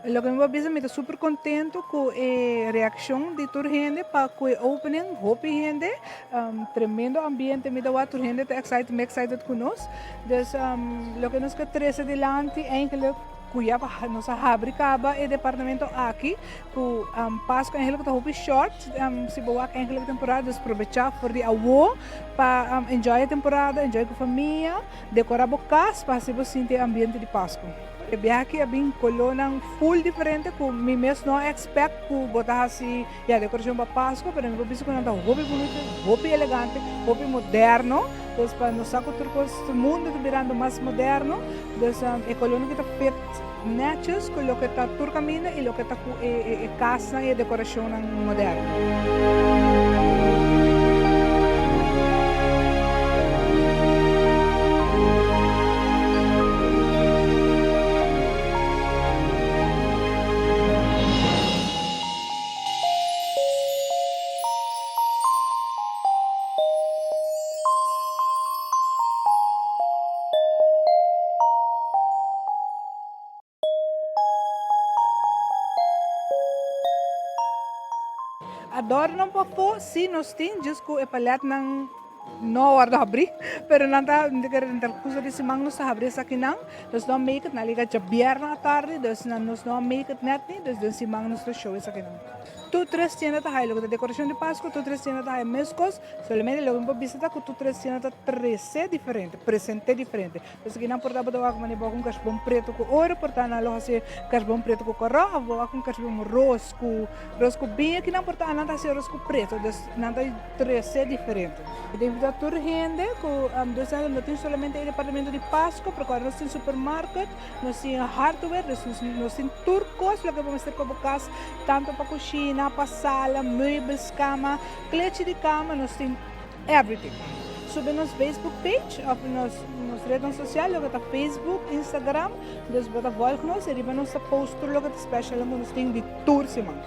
Loke mi por bisa mi ta super contento cu e reaccion di tur hende pa cu e opening, hopi hende, tremendo ambiente mi ta wak, tur hende ta excited, mi excited cu nos. Dus loke nos ke trece dilanti eigenlijk cu ya nos a habri caba e departamento aki cu Pascu eigenlijk ta hopi short, si bo wak eigenlijk temporada dus probecha for di awo pa enjoy e temporada, enjoy cu famia, decora bo cas pa haci bo sinti e ambiente di Pascu. E biaha aki a bin colornan full diferente cu mi mes no a expect cu bo ta haci ya decoracion pa Pascu, pero mi por bisa cu nan ta hopi bunito, hopi elegante, hopi moderno, dus pa nos sa cu tur cos mundo ta birando mas moderno, dus e colornan aki ta fit netjes cu loke ta tur caminda y loke ta cu e casnan y e decoracionnan moderno. Adorno pafó sí nos tin, djis ku e paletnan no a wòrdu habrí, pero nan ta den transcurso di siman nos ta habrí esakinan, nos no a make it, nan a liga djabièrnè atardi, dus nos no a make it nèt ni, dus den siman nos ta show esakinan. Tur tres tienda ta haya loke ta dekorashon di Pasku, tur tres tienda ta haya meskos, solamente loke mi por bisa ta ku tur tres tienda ta trese diferente, present'é diferente. Pasobra nan por tabata wak manera bo wak un kashbon pretu ku oro, por ta nan lo hasi kashbon pretu ku kòrò, òf bo wak un kashbon ros ku ros ku biña, ki nan por ta nan ta hasi ros ku pretu, dus nan ta trese diferente. Mi ta invitá tur hende ku dus no tin solamente e departamento di Pasco, pero ku nos tin supermarket, nos tin hardware, dus nos tin tur kos loke bo mester pa bo kas, tantu pa kushina, pa sala, meubels, kama, klechi di kama, nos tin. Everything. Subi nos Facebook page of nos nos rednan social loke ta Facebook, Instagram, dus bo ta volg nos y riba nos ta post tur loke ta special ku nos tin di tur siman.